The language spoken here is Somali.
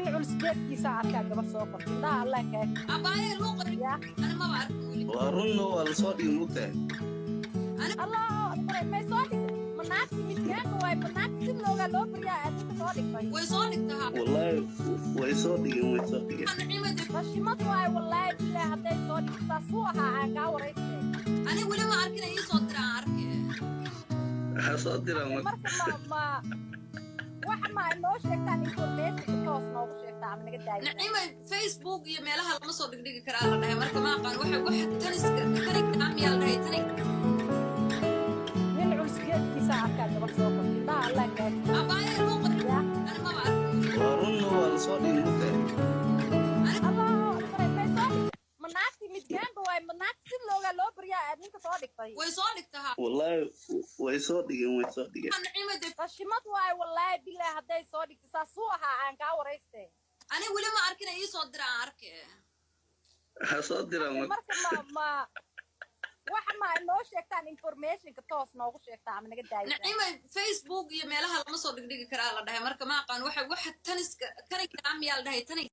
Nin culus geedkiisa arkaa gabar soo qortay, indhaha Allah kaa. Abaaye, luuqa. Yaa. Ani maba arkin weli. Waa runno, waa lasoo dhigay, mugtahay. Allah akbar, may soo dhigtay? Ma naagti midkaanka waay? Ma naagti si loogaa loo baryaa adinka soo dhigtay? Way soo dhigtaa. Wallaahi way soo dhigeen, way soo dhigeen. Naciima de. Qashimad waay, wallaahi bilaahi hadday soo dhigto saasuu ahaa aan kaa waraystay. Ani weli ma arkin, ii soo dira aan arke. Waxaa soo dira marka. Marka ma waxa ma inoo sheegtaan informationka toos noogu sheegtaa ama naga daayisa? Naciima, Facebook iyo meelaha lama soo dhigdhigi karaa la dhahay, marka ma aqaan waxa taniska Telegram yaa la dhahay tani. Nin culus geedkiisa arkaa gabar soo qortay, indhaha Allah kaa. Abaaye, luuqa. Yaa. Ani maba arkin weli. Waa runno, waa lasoo dhigay, mugtahay. Allah akbar, may soo dhigtay? Ma naagti midkaanka waay? Ma naagti si loogaa loo baryaa adinka soo dhigtay? Way soo dhigtaa. Wallaahi way soo dhigeen, way soo dhigeen. Naciima de. Qashimad waay, wallaahi bilaahi hadday soo dhigto saasuu ahaa aan kaa waraystay. Ani weli ma arkin, ii soo dira aan arke. Waxaa soo dira marka. Marka ma waxa ma inoo sheegtaan informationka toos noogu sheegtaa ama naga daayisa? Naciima, Facebook iyo meelaha lama soo dhigdhigi karaa la dhahay, marka ma aqaan waxa taniska Telegram yaa la dhahay tani.